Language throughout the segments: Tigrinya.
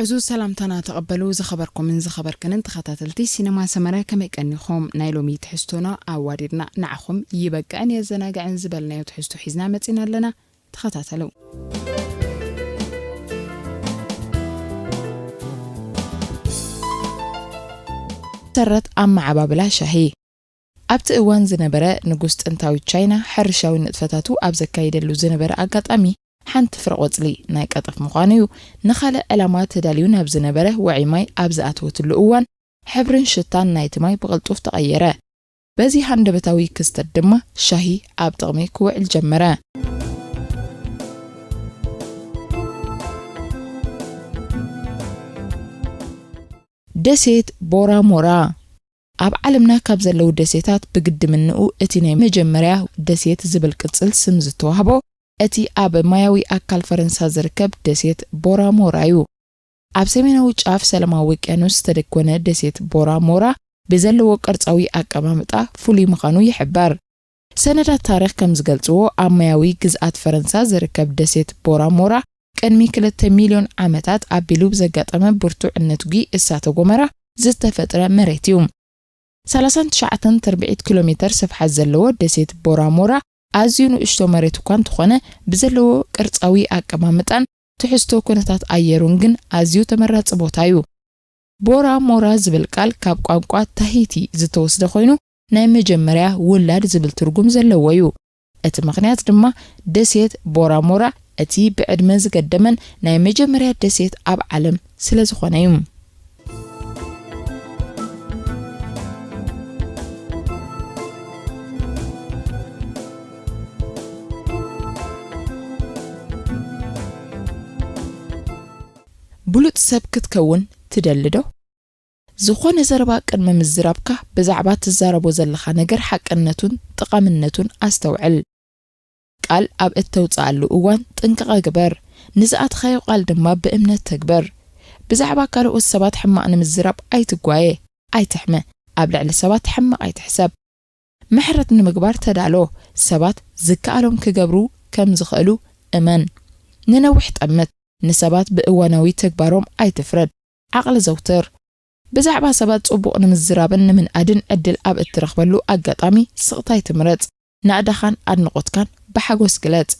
እዚ ሰላምታና ተቐበሉ። ዝኸበርኩምን ዝኸበርክንን ተኸታተልቲ ሲነማ ሰመረ፣ ከመይ ቀኒኹም? ናይ ሎሚ ትሕዝቶና ኣዋዲድና ንዓኹም ይበቅዕን የዘናግዕን ዝበልናዮ ትሕዝቶ ሒዝና መጺና ኣለና። ተኸታተሉ። መሰረት ኣመዓባብላ ሻሂ። ኣብቲ እዋን ዝነበረ ንጉስ ጥንታዊት ቻይና ሕርሻዊ ንጥፈታቱ ኣብ ዘካይደሉ ዝነበረ ኣጋጣሚ፣ ሓንቲ ፍረ ቆጽሊ ናይ ቀጠፍ ምዃኑ እዩ፣ ንኻልእ ዕላማ ተዳልዩ ናብ ዝነበረ ውዑይ ማይ ኣብ ዝኣተወትሉ እዋን፣ ሕብርን ሽታን ናይቲ ማይ ብቕልጡፍ ተቐየረ። በዚ ሃንደበታዊ ክስተት ድማ ሻሂ ኣብ ጥቕሚ ክውዕል ጀመረ። ደሴት ቦራ ሞራ። ኣብ ዓለምና ካብ ዘለዉ ደሴታት ብግዲ ምንኡ እቲ ናይ መጀመርያ ደሴት ዝብል ቅጽል ስም ዝተዋህቦ፣ እቲ ኣብ ማያዊ ኣካል ፈረንሳ ዝርከብ ደሴት ቦራ ሞራ እዩ። ኣብ ሰሜናዊ ጫፍ ሰላማዊ ውቅያኖስ ዝተደኮነ ደሴት ቦራ ሞራ ብዘለዎ ቅርጻዊ ኣቀማምጣ ፍሉይ ምዃኑ ይሕበር። ሰነዳት ታሪኽ ከም ዝገልጽዎ፣ ኣብ ማያዊ ግዝኣት ፈረንሳ ዝርከብ ደሴት ቦራ ሞራ ቅድሚ ክልተ ሚልዮን ዓመታት ኣቢሉ ብዘጋጠመ ብርቱዕ ነትጒ እሳተ ጎመራ ዝተፈጥረ መሬት እዩ። ሰላሳን ትሽዓተን ትርብዒት ኪሎ ሜተር ስፍሓት ዘለዎ ደሴት ቦራ ሞራ ኣዝዩ ንእሽቶ መሬት እኳ እንተኾነ፣ ብዘለዎ ቅርጻዊ ኣቀማምጣን ትሕዝቶ ኩነታት ኣየሩን ግን ኣዝዩ ተመራጺ ቦታ እዩ። ቦራ ሞራ ዝብል ቃል ካብ ቋንቋ ታሂቲ ዝተወስደ ኮይኑ፣ ናይ መጀመርያ ውላድ ዝብል ትርጉም ዘለዎ እዩ። እቲ ምኽንያት ድማ ደሴት ቦራ ሞራ እቲ ብዕድመ ዝገደመን ናይ መጀመርያ ደሴት ኣብ ዓለም ስለ ዝኾነ እዩ። ብሉጽ ሰብ ክትከውን ትደሊ ዶ? ዝኾነ ዘረባ ቅድሚ ምዝራብካ፣ ብዛዕባ ትዛረቦ ዘለኻ ነገር ሓቅነቱን ጠቓምነቱን ኣስተውዕል። ቃል ኣብ እተውጽኣሉ እዋን ጥንቃቐ ግበር። ንዝኣትኻዮ ቃል ድማ ብእምነት ተግበር። ብዛዕባ ካልኦት ሰባት ሕማቕ ንምዝራብ ኣይትጓየ፣ ኣይትሕመ። ኣብ ልዕሊ ሰባት ሕማቕ ኣይትሕሰብ። ምሕረት ንምግባር ተዳሎ። ሰባት ዝከኣሎም ክገብሩ ከም ዝኽእሉ እመን። ንነዊሕ ጠምት። ንሰባት ብእዋናዊ ተግባሮም ኣይትፍረድ። ዓቕሊ ዘውትር። ብዛዕባ ሰባት ጽቡቕ ንምዝራብን ንምንኣድን ዕድል ኣብ እትረኽበሉ ኣጋጣሚ ስቕታ ኣይትምረጽ። ናእዳኻን ኣድንቖትካን ብሓጎስ ግለጽ።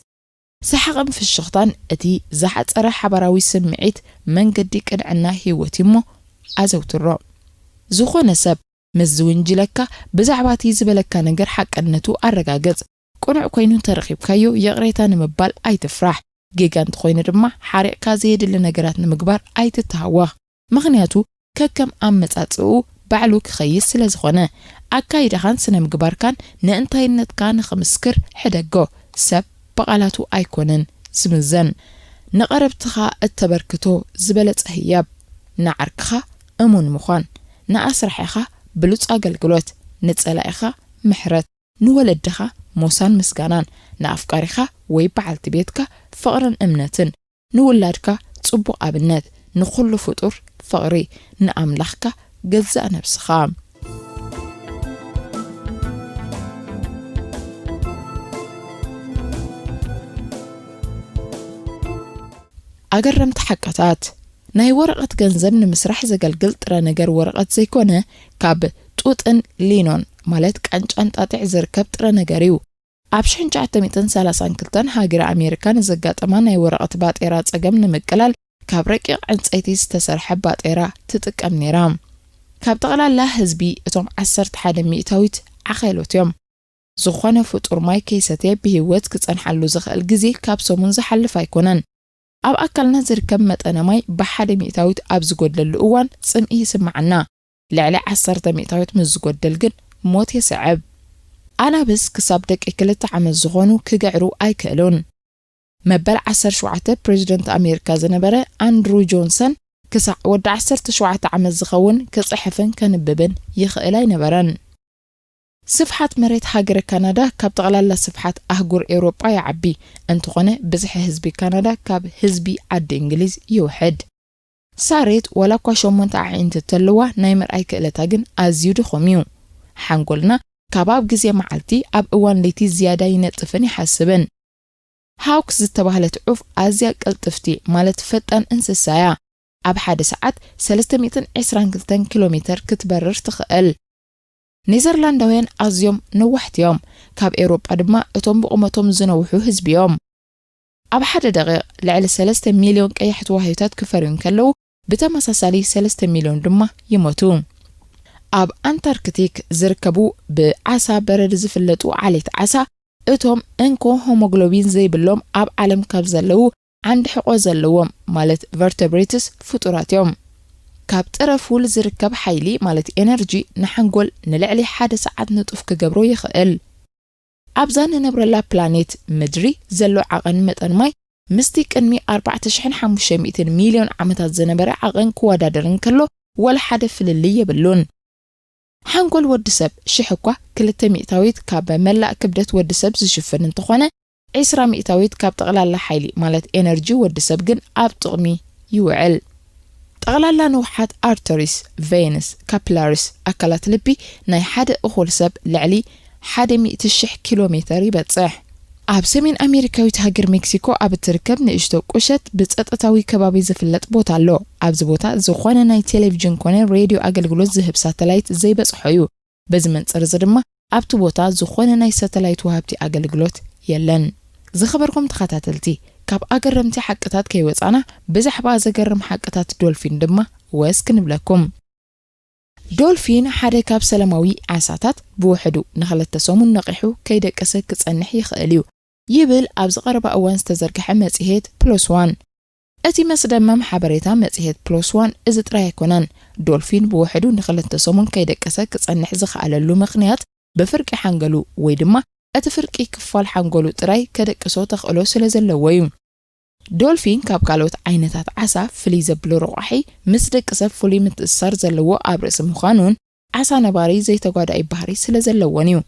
ሰሓቕን ፍሽኽታን እቲ ዝሓጸረ ሓባራዊ ስምዒት መንገዲ ቅንዕና ህይወት እዩ እሞ ኣዘውትሮ። ዝኾነ ሰብ ምስ ዝውንጅለካ፣ ብዛዕባ እቲ ዝበለካ ነገር ሓቅነቱ ኣረጋግጽ። ቅኑዕ ኮይኑ እንተረኺብካዮ፣ ይቕሬታ ንምባል ኣይትፍራሕ። ጌጋ እንተኾይኑ ድማ፣ ሓሪቕካ ዘየድሊ ነገራት ንምግባር ኣይትተሃወኽ። ምኽንያቱ፣ ከከም ኣመጻጽኡ ባዕሉ ክኸይድ ስለ ዝኾነ። ኣካይዳኻን ስነ ምግባርካን ንእንታይነትካ ንኽምስክር ሕደጎ። ሰብ ብቓላቱ ኣይኮነን ዝምዘን። ንቐረብትኻ እተበርክቶ ዝበለጸ ህያብ። ንዓርክኻ እሙን ምዃን። ንኣስራሒኻ ብሉጽ ኣገልግሎት። ንጸላኢኻ ምሕረት። ንወለድኻ ሞሳን ምስጋናን። ንኣፍቃሪኻ ወይ በዓልቲ ቤትካ ፍቕርን እምነትን። ንውላድካ ጽቡቕ ኣብነት። ንኹሉ ፍጡር ፍቕሪ። ንኣምላኽካ ገዛእ ነብስኻ። ኣገረምቲ ሓቅታት። ናይ ወረቐት ገንዘብ ንምስራሕ ዘገልግል ጥረ ነገር ወረቐት ዘይኮነ፣ ካብ ጡጥን ሊኖን፣ ማለት ቃንጫን ጣጢዕ ዝርከብ ጥረ ነገር እዩ። ኣብ ሽሕን ትሽዓተ ሚእትን ሰላሳን ክልተን ሃገረ ኣሜሪካ ንዘጋጠማ ናይ ወረቐት ባጤራ ጸገም ንምቅላል፣ ካብ ረቂቕ ዕንጸይቲ ዝተሰርሐ ባጤራ ትጥቀም ነይራ። ካብ ጠቕላላ ህዝቢ፣ እቶም ዓሰርተ ሓደ ሚእታዊት ዓኼሎት እዮም። ዝኾነ ፍጡር ማይ ከይሰትየ ብህይወት ክጸንሓሉ ዝኽእል ግዜ ካብ ሰሙን ዝሓልፍ ኣይኮነን። ኣብ ኣካልና ዝርከብ መጠነ ማይ ብሓደ ሚእታዊት ኣብ ዝጎድለሉ እዋን ጽምኢ ይስምዓና። ልዕሊ ዓሰርተ ሚእታዊት ምስ ዝጎደል ግን ሞት የስዕብ። ኣናብስ ክሳብ ደቂ ክልተ ዓመት ዝኾኑ ክግዕሩ ኣይክእሉን። መበል ዓሰርተ ሸውዓተ ፕሬዚደንት ኣሜሪካ ዝነበረ ኣንድሩ ጆንሰን ክሳዕ ወዲ ዓሰርተ ሸውዓተ ዓመት ዝኸውን ክጽሕፍን ከንብብን ይኽእል ኣይነበረን። ስፍሓት መሬት ሃገረ ካናዳ ካብ ጠቕላላ ስፍሓት ኣህጉር ኤውሮጳ ይዓቢ፣ እንተኾነ ብዝሒ ህዝቢ ካናዳ ካብ ህዝቢ ዓዲ እንግሊዝ ይውሕድ። ሳሬት ዋላ እኳ ሸሞንተ ኣዒንቲ እተልዋ፣ ናይ ምርኣይ ክእለታ ግን ኣዝዩ ድኹም እዩ። ሓንጎልና ካብ ኣብ ግዜ መዓልቲ ኣብ እዋን ለይቲ ዝያዳ ይነጥፍን ይሓስብን። ሃውክስ ዝተባህለት ዑፍ ኣዝያ ቅልጥፍቲ፣ ማለት ፈጣን እንስሳ እያ። ኣብ ሓደ ሰዓት ሰለስተ ሚእትን ዕስራን ክልተን ኪሎ ሜተር ክትበርር ትኽእል። ኔዘርላንዳውያን ኣዝዮም ነዋሕቲ እዮም። ካብ ኤውሮጳ ድማ እቶም ብቑመቶም ዝነውሑ ህዝቢ እዮም። ኣብ ሓደ ደቂቕ ልዕሊ ሰለስተ ሚልዮን ቀያሕቲ ዋህዮታት ክፈርዩ እንከለዉ፣ ብተመሳሳሊ ሰለስተ ሚልዮን ድማ ይሞቱ። ኣብ ኣንታርክቲክ ዝርከቡ ብዓሳ በረድ ዝፍለጡ ዓሌት ዓሳ፣ እቶም እንኮ ሆሞግሎቢን ዘይብሎም ኣብ ዓለም ካብ ዘለዉ ዓንዲ ሕቖ ዘለዎም፣ ማለት ቨርተብሬትስ፣ ፍጡራት እዮም። ካብ ጥረ ፉል ዝርከብ ሓይሊ፣ ማለት ኤነርጂ፣ ንሓንጎል ንልዕሊ ሓደ ሰዓት ንጡፍ ክገብሮ ይኽእል። ኣብዛ ንነብረላ ፕላኔት ምድሪ ዘሎ ዓቐን መጠን ማይ ምስቲ ቅድሚ ኣርባዕተ ሽሕን ሓሙሽተ ሚእትን ሚልዮን ዓመታት ዝነበረ ዓቐን ክወዳደር እንከሎ፣ ወላ ሓደ ፍልልይ የብሉን። ሓንጎል ወዲ ሰብ ሽሕ እኳ ክልተ ሚእታዊት ካብ መላእ ክብደት ወዲ ሰብ ዝሽፍን እንተኾነ፣ ዕስራ ሚእታዊት ካብ ጠቕላላ ሓይሊ፣ ማለት ኤነርጂ ወዲ ሰብ ግን ኣብ ጥቕሚ ይውዕል። ጠቕላላ ንውሓት ኣርተሪስ፣ ቬንስ፣ ካፒላሪስ፣ ኣካላት ልቢ ናይ ሓደ እኹል ሰብ ልዕሊ ሓደ ሚእቲ ሽሕ ኪሎ ሜተር ይበጽሕ። ኣብ ሰሜን ኣሜሪካዊት ሃገር ሜክሲኮ ኣብ እትርከብ ንእሽቶ ቁሸት ብጸጥታዊ ከባቢ ዝፍለጥ ቦታ ኣሎ። ኣብዚ ቦታ ዝኾነ ናይ ቴሌቪዥን ኮነ ሬድዮ ኣገልግሎት ዝህብ ሳተላይት ዘይበጽሖ እዩ። በዚ መንጽር እዚ ድማ ኣብቲ ቦታ ዝኾነ ናይ ሳተላይት ወሃብቲ ኣገልግሎት የለን። ዝኸበርኩም ተኸታተልቲ፣ ካብ ኣገረምቲ ሓቅታት ከይወጻና ብዛዕባ ዘገርም ሓቅታት ዶልፊን ድማ ወስ ክንብለኩም። ዶልፊን ሓደ ካብ ሰላማዊ ዓሳታት ብውሕዱ ንኽልተ ሰሙን ነቒሑ ከይደቀሰ ክጸንሕ ይኽእል እዩ ይብል ኣብ ዝቐረባ እዋን ዝተዘርግሐ መጽሔት ፕሎስ ዋን። እቲ መስደመም ሓበሬታ መጽሔት ፕሎስ ዋን እዚ ጥራይ ኣይኮነን። ዶልፊን ብውሕዱ ንኽልተ ሰሙን ከይደቀሰ ክጸንሕ ዝኸኣለሉ ምኽንያት ብፍርቂ ሓንገሉ ወይ ድማ እቲ ፍርቂ ክፋል ሓንጎሉ ጥራይ ከደቅሶ ተኽእሎ ስለ ዘለዎ እዩ። ዶልፊን ካብ ካልኦት ዓይነታት ዓሳ ፍልይ ዘብሎ ረቋሒ፣ ምስ ደቂ ሰብ ፍሉይ ምትእስሳር ዘለዎ ኣብ ርእሲ ምዃኑን ዓሳ ነባሪ ዘይተጓዳኢ ባህሪ ስለ ዘለዎን እዩ።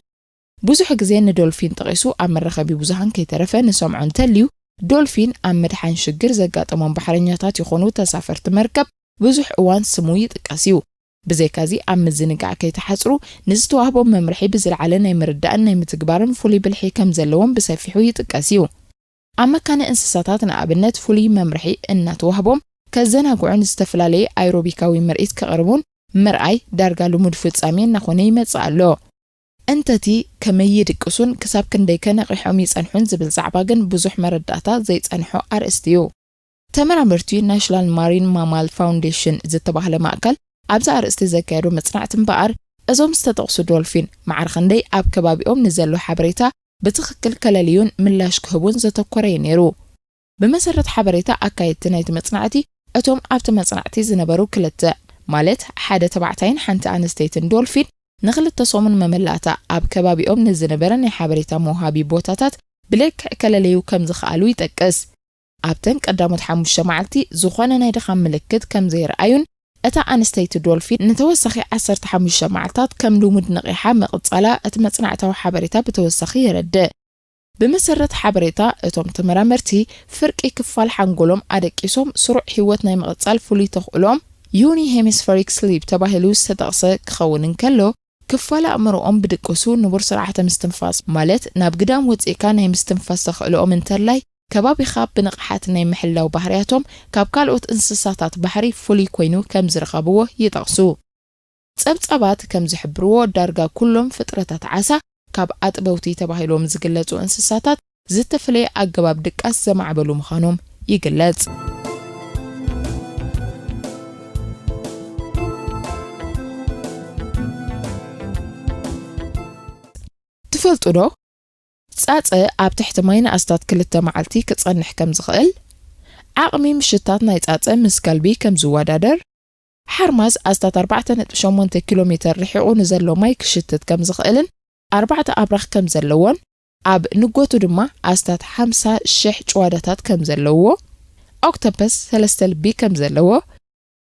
ብዙሕ ግዜ ንዶልፊን ጠቒሱ ኣብ መራኸቢ ብዙሃን ከይተረፈ ንሰምዖ እንተልዩ፣ ዶልፊን ኣብ ምድሓን ሽግር ዘጋጠሞም ባሕረኛታት ይኹኑ ተሳፈርቲ መርከብ ብዙሕ እዋን ስሙ ይጥቀስ እዩ። ብዘይካዚ ኣብ ምዝንጋዕ ከይተሓጽሩ ንዝተዋህቦም መምርሒ ብዝለዓለ ናይ ምርዳእን ናይ ምትግባርን ፍሉይ ብልሒ ከም ዘለዎም ብሰፊሑ ይጥቀስ እዩ። ኣብ መካነ እንስሳታት ንኣብነት ፍሉይ መምርሒ እናተዋህቦም ከዘናግዑን ዝተፈላለየ ኣይሮቢካዊ ምርኢት ከቕርቡን ምርኣይ ዳርጋ ልሙድ ፍጻሜ እናኾነ ይመጽእ ኣሎ። እንተቲ ከመይ ይድቅሱን ክሳብ ክንደይከ ነቒሖም ይጸንሑን ዝብል ዛዕባ ግን ብዙሕ መረዳእታ ዘይጸንሖ ኣርእስቲ እዩ። ተመራመርቲ ናሽናል ማሪን ማማል ፋውንዴሽን ዝተባህለ ማእከል ኣብዚ ኣርእስቲ ዘካየዶ መጽናዕቲ እምበኣር፣ እዞም ዝተጠቕሱ ዶልፊን ማዕረ ክንደይ ኣብ ከባቢኦም ንዘሎ ሓበሬታ ብትኽክል ከለልዩን ምላሽ ክህቡን ዘተኮረ እዩ ነይሩ። ብመሰረት ሓበሬታ ኣካየድቲ ናይቲ መጽናዕቲ፣ እቶም ኣብቲ መጽናዕቲ ዝነበሩ ክልተ፣ ማለት ሓደ ተባዕታይን ሓንቲ ኣንስተይትን ዶልፊን፣ ንኽልተ ሰሙን መመላእታ ኣብ ከባቢኦም ንዝነበረ ናይ ሓበሬታ መውሃቢ ቦታታት ብልክዕ ከለለዩ ከም ዝኸኣሉ ይጠቅስ። ኣብተን ቀዳሞት ሓሙሽተ መዓልቲ ዝኾነ ናይ ድኻም ምልክት ከም ዘይረኣዩን፣ እታ ኣንስተይቲ ዶልፊን ንተወሳኺ ዓሰርተ ሓሙሽተ መዓልታት ከም ልሙድ ነቒሓ ምቕጻላ እቲ መጽናዕታዊ ሓበሬታ ብተወሳኺ የረድእ። ብመሰረት ሓበሬታ እቶም ተመራመርቲ፣ ፍርቂ ክፋል ሓንጎሎም ኣደቂሶም ስሩዕ ህይወት ናይ ምቕጻል ፍሉይ ተኽእሎም ዩኒ ሄሚስፈሪክ ስሊፕ ተባሂሉ ዝተጠቕሰ ክኸውን እንከሎ፣ ክፋል ኣእምሮኦም ብድቅሱ ንቡር ስርዓተ ምስትንፋስ፣ ማለት ናብ ግዳም ወጺእካ ናይ ምስትንፋስ ተኽእሎኦም እንተላይ፣ ከባቢኻ ብንቕሓት ናይ ምሕላው ባህርያቶም ካብ ካልኦት እንስሳታት ባሕሪ ፍሉይ ኮይኑ ከም ዝረኸብዎ ይጠቕሱ። ጸብጻባት ከም ዝሕብርዎ፣ ዳርጋ ኩሎም ፍጥረታት ዓሳ፣ ካብ ኣጥበውቲ ተባሂሎም ዝግለጹ እንስሳታት፣ ዝተፈለየ ኣገባብ ድቃስ ዘማዕበሉ ምዃኖም ይግለጽ። ትፈልጡ ዶ? ጻጸ ኣብ ትሕቲ ማይ ንኣስታት ክልተ መዓልቲ ክጸንሕ ከም ዝኽእል፣ ዓቕሚ ምሽታት ናይ ጻጸ ምስ ከልቢ ከም ዝወዳደር፣ ሓርማዝ ኣስታት ኣርባዕተ ነጥቢ ሸሞንተ ኪሎ ሜተር ርሒቑ ንዘሎ ማይ ክሽትት ከም ዝኽእልን ኣርባዕተ ኣብራኽ ከም ዘለዎን፣ ኣብ ንጎቱ ድማ ኣስታት ሓምሳ ሽሕ ጭዋዳታት ከም ዘለዎ፣ ኦክቶፐስ ሰለስተ ልቢ ከም ዘለዎ፣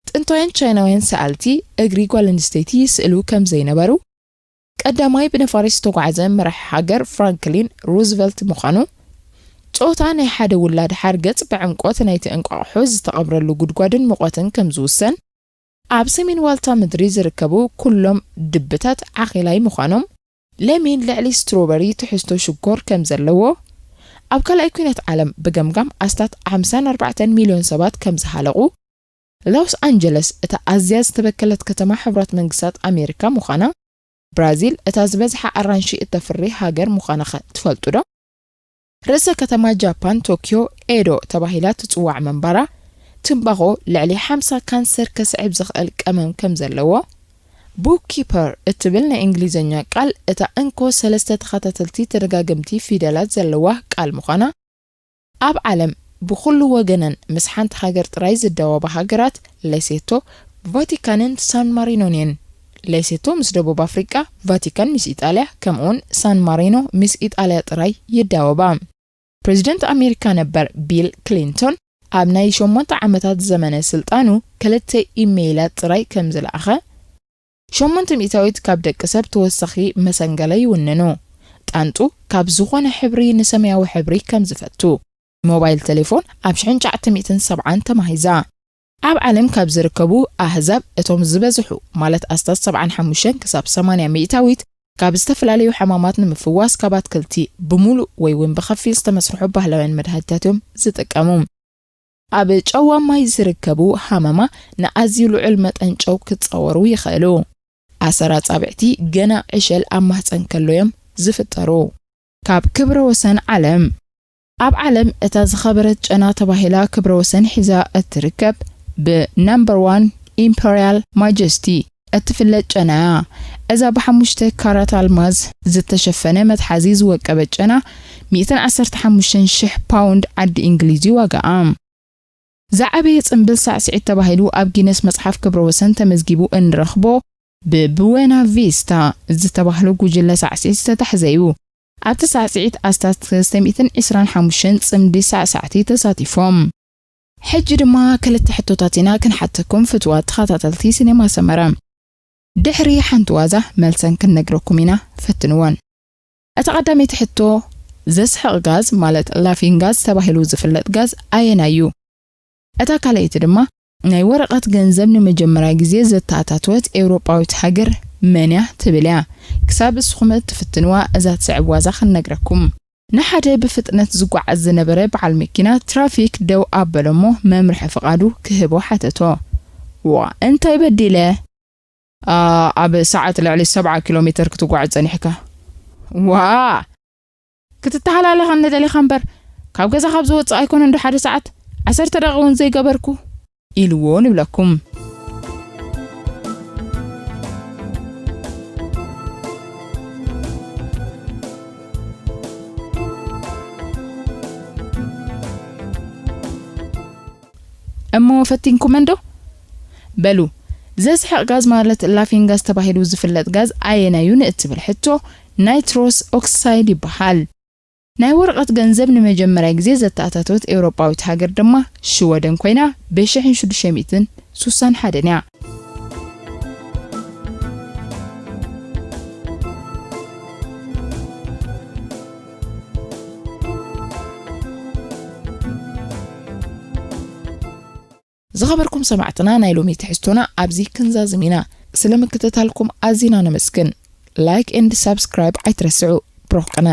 ጥንታውያን ቻይናውያን ሰኣልቲ እግሪ ጓል ኣንስተይቲ ይስእሉ ከም ዘይነበሩ፣ ቀዳማይ ብነፋሪት ዝተጓዕዘ መራሒ ሃገር ፍራንክሊን ሩዝቨልት ምዃኑ፣ ጾታ ናይ ሓደ ውላድ ሓርገጽ ብዕምቆት ናይቲ እንቋቑሖ ዝተቐብረሉ ጉድጓድን ሙቐትን ከም ዝውሰን፣ ኣብ ሰሜን ዋልታ ምድሪ ዝርከቡ ኩሎም ድብታት ዓኺላይ ምዃኖም፣ ለሚን ልዕሊ ስትሮበሪ ትሕዝቶ ሽኮር ከም ዘለዎ፣ ኣብ ካልኣይ ኲናት ዓለም ብገምጋም ኣስታት ሓምሳን ኣርባዕተን ሚልዮን ሰባት ከም ዝሃለቑ፣ ሎስ ኣንጀለስ እታ ኣዝያ ዝተበከለት ከተማ ሕቡራት መንግስታት ኣሜሪካ ምዃና፣ ብራዚል እታ ዝበዝሓ ኣራንሺ እተፍሪ ሃገር ምዃና ኸ ትፈልጡ ዶ? ርእሰ ከተማ ጃፓን ቶኪዮ ኤዶ ተባሂላ ትጽዋዕ ምንባራ፣ ትምባኾ ልዕሊ ሓምሳ ካንሰር ከስዕብ ዝኽእል ቀመም ከም ዘለዎ፣ ቡክኪፐር እትብል ናይ እንግሊዝኛ ቃል እታ እንኮ ሰለስተ ተኸታተልቲ ተደጋገምቲ ፊደላት ዘለዋ ቃል ምዃና፣ ኣብ ዓለም ብኹሉ ወገነን ምስ ሓንቲ ሃገር ጥራይ ዝዳወባ ሃገራት ሌሴቶ፣ ቫቲካንን ሳን ማሪኖን እየን። ሌሴቶ ምስ ደቡብ ኣፍሪቃ፣ ቫቲካን ምስ ኢጣልያ፣ ከምኡውን ሳን ማሪኖ ምስ ኢጣልያ ጥራይ ይዳወባ። ፕሬዚደንት ኣሜሪካ ነበር ቢል ክሊንቶን ኣብ ናይ ሸሞንተ ዓመታት ዘመነ ስልጣኑ ክልተ ኢሜይላት ጥራይ ከም ዝለኣኸ፣ ሸሞንተ ሚእታዊት ካብ ደቂ ሰብ ተወሳኺ መሰንገለ ይውንኑ። ጣንጡ ካብ ዝኾነ ሕብሪ ንሰማያዊ ሕብሪ ከም ዝፈቱ። ሞባይል ቴሌፎን ኣብ ሽሕን ትሽዓተ ሚእትን ሰብዓን ተማሂዛ። ኣብ ዓለም ካብ ዝርከቡ ኣህዛብ እቶም ዝበዝሑ፣ ማለት ኣስታት ሰብዓን ሓሙሽተን ክሳብ ሰማንያ ሚእታዊት፣ ካብ ዝተፈላለዩ ሕማማት ንምፍዋስ ካብ ኣትክልቲ ብሙሉእ ወይ እውን ብኸፊል ዝተመስርሑ ባህላውያን መድሃኒታት እዮም ዝጥቀሙ። ኣብ ጨዋ ማይ ዝርከቡ ሃመማ ንኣዝዩ ልዑል መጠን ጨው ክጻወሩ ይኽእሉ። ኣሰር ኣጻብዕቲ ገና ዕሸል ኣብ ማህጸን ከሎ እዮም ዝፍጠሩ። ካብ ክብረ ወሰን ዓለም። ኣብ ዓለም እታ ዝኸበረት ጨና ተባሂላ ክብረ ወሰን ሒዛ እትርከብ፣ ብ ናምበር ዋን ኢምፐርያል ማጀስቲ እትፍለጥ ጨና እያ። እዛ ብሓሙሽተ ካራት ኣልማዝ ዝተሸፈነ መትሓዚ ዝወቀበት ጨና፣ ሚእትን ዓሰርተ ሓሙሽተን ሽሕ ፓውንድ ዓዲ እንግሊዝ እዩ ዋጋኣ። ዝዓበየ ጽምብል ሳዕስዒት ተባሂሉ ኣብ ጊነስ መጽሓፍ ክብረ ወሰን ተመዝጊቡ እንረኽቦ፣ ብቡዌና ቪስታ ዝተባህሉ ጉጅለ ሳዕስዒት ዝተታሕዘ እዩ። ኣብቲ ሳዕስዒት ኣስታት ሰለስተ ሚእትን ዕስራን ሓሙሽተን ጽምዲ ሳዕሳዕቲ ተሳቲፎም። ሕጂ ድማ ክልተ ሕቶታት ኢና ክንሓተኩም፣ ፍትዋት ተኸታተልቲ ሲኔማ ሰመረ። ድሕሪ ሓንቲ ዋዛ መልሰን ክንነግረኩም ኢና፣ ፈትንወን። እታ ቀዳመይቲ ሕቶ፣ ዘስሕቕ ጋዝ ማለት ላፊንግ ጋዝ ተባሂሉ ዝፍለጥ ጋዝ ኣየናይ እዩ? እታ ካልኣይቲ ድማ፣ ናይ ወረቐት ገንዘብ ንመጀመርያ ግዜ ዘተኣታተወት ኤውሮጳዊት ሃገር መን እያ ትብል እያ። ክሳብ እስኹም እትፍትንዋ እዛ ትስዕብ ዋዛ ክንነግረኩም። ንሓደ ብፍጥነት ዝጓዓዝ ዝነበረ በዓል መኪና ትራፊክ ደው ኣበሎ እሞ መምርሒ ፍቓዱ ክህቦ ሓተቶ። ዋ፣ እንታይ በዲለ? ኣ፣ ኣብ ሰዓት ልዕሊ ሰብዓ ኪሎ ሜተር ክትጓዓዝ ጸኒሕካ። ዋ! ክትተሃላለኸኒ ደሊኻ እምበር፣ ካብ ገዛ ካብ ዝወጽእ ኣይኮነን ዶ ሓደ ሰዓት፣ ዓሰርተ ደቂቕ እውን ዘይገበርኩ ኢልዎ ንብለኩም። እሞ ፈቲንኩመን ዶ? በሉ፣ ዘስሕቕ ጋዝ ማለት ላፊንግ ጋዝ ተባሂሉ ዝፍለጥ ጋዝ ኣየናዩ ንእትብል ሕቶ፣ ናይትሮስ ኦክሳይድ ይበሃል። ናይ ወረቐት ገንዘብ ንመጀመርያ ግዜ ዘተኣታተወት ኤውሮጳዊት ሃገር ድማ ሽወደን ኮይና፣ ብሽሕን ሽዱሽተ ሚእትን ሱሳን ሓደን እያ። ዝኸበርኩም ሰማዕትና፣ ናይ ሎሚ ትሕዝቶና ኣብዚ ክንዛዝም ኢና። ስለ ምክትታልኩም ኣዚና ነመስግን። ላይክ ኤንድ ሳብስክራይብ ኣይትረስዑ። ብሩኽ ቅነ።